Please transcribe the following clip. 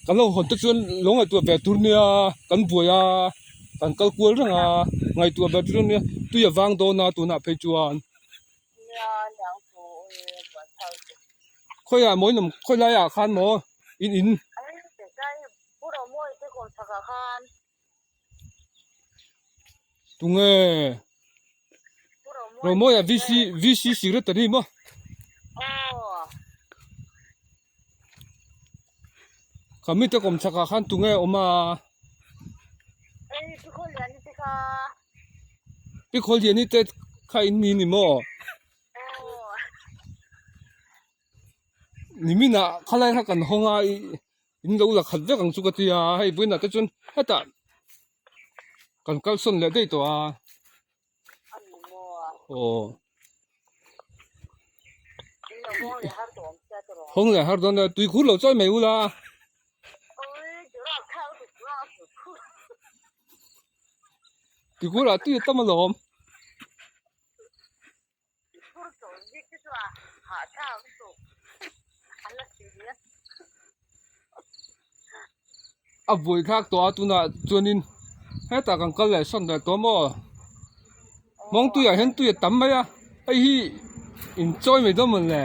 Kan lo hawn te chuan lo ngaihtuah ve tur nia, kan buai a, kan kal kual reng a, ngaihtuah ve tur ania, tui a vang dawn a tunah phei chuan. Khawiah maw in awm, khawi laiah khan maw in in. Tunge Romawia VC VC secretary maw? Kha mite kawm chhakah khan tunge awm a? Pi Khawlliani te kha in ni ni maw? Niminah khalai kha kan hawng a In lo la khat vek ang chu ka ti a, hei vawiinah te chuan hetah kan kalsawn leh daih tawh a. Aw. Hawng leh har dawn a, tuikhur lo chawi mai ula. Tuikhurah tui a tam alawm. A buai thlak tawh a tunah chuanin hetah kan kal leh sawn leh tawh maw mawngtuiah hian tui a tam mai a hei hi inchawi mai dawn mawn le.